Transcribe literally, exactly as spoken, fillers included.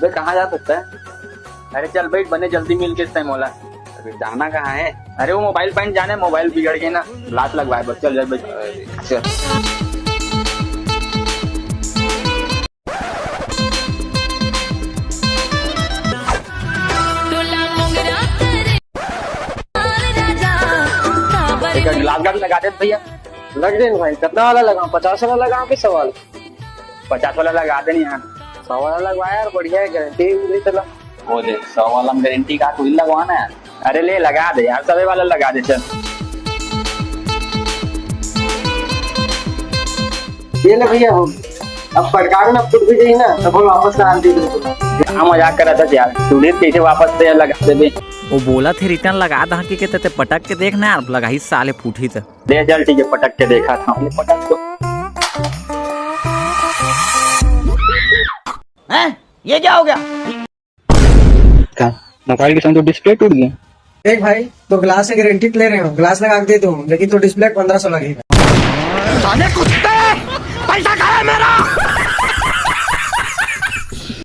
कहाँ जा सकता है? अरे चल बैठ, बने जल्दी मिल के इस टाइम वाला। अरे जाना कहाँ है? अरे वो मोबाइल पॉइंट जाने, मोबाइल बिगड़ गए ना, लात लगवाए बस। चल, चल बैठ। चल। एक गिलास का भी लगा दे भैया। लग दे ना भाई, कितना वाला लगाऊं? पचास वाला लगाऊं कि सौ वाला? पचास वाला लगा दे ना यार। सौ वाला लगवा यार, बढ़िया है, गारंटी भी मिली। चलो। वो दे, सौ वाला में गारंटी का, तू ही लगवा ना यार। अरे ले, लगा दे यार, सभी वाला लगा दे, चल। ये ले भैया, हो गया। अब पटकारो ना, फूट भी जाई ना, तब हम वापस करा दे तुमको। क्या मजाक कर रहा था यार, तू कैसे वापस से लगा दे? वो बोला थे रिटर्न लगा दहा कि, के ते पटक के देख ना यार, लगाही साले फूटी त। ले चल, ठीक है, पटक के देखा था। ले पटक तो। हैं? ये क्या हो गया? का मोबाइल के सामने तो डिस्प्ले टूट गया। देख भाई, तो ग्लास की गारंटी ले रहे हो, ग्लास लगा के दे दूं, लेकिन तो डिस्प्ले पंद्रह सौ लगेगा। साले कुत्ते, पैसा खाया मेरा।